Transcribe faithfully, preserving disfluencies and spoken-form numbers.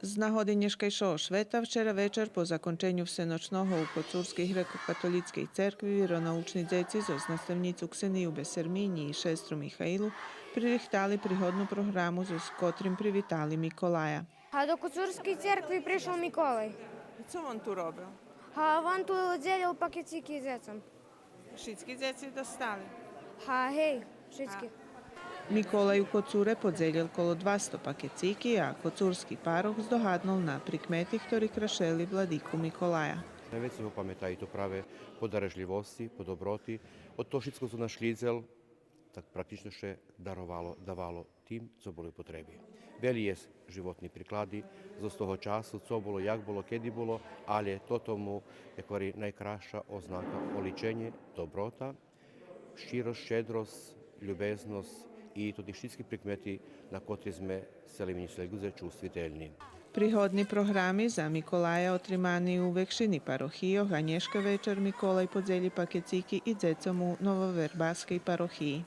З нагоди нєшкайшого швета вчера вечар по законченю всеночного у Коцурскей грекокатолїцкей церкви виронаучни дзеци зоз наставнїцу Ксению Бесерминї и шестру Михаилу пририхтали пригодну програму зоз котрим привитали Миколая. А до Коцурскей церкви пришол Миколай. И цо вон ту робел? А вон ту дзелєл пакецики дзецом. Шицки дзеци достали? А, гей, шицки. Миколай у Коцуре подзелєл коло двасто пакецики, а коцурски парох здогаднул на прикмети хтори крашели владику Миколая. Найвецей го паметаю то праве по дарежлївосци, по доброти. Од того шицко цо нашлїдзел, так практично ше даровало, давало тим цо були у потреби. Велї єст животни приклади зоз того часу, цо було, як було, кеди було, алє тото му, як гвари, найкраша ознака, оличенє, доброта, щиросц, щедросц, любезносц и тоти шицки прикмети на котри зме з целим нєшкайшим людзе чувствителни. Пригодни програми за Миколая отримани у векшини парохийох, а нєшка вечар Миколай подзелї пакецики и дзецом у Нововербаскей парохиї.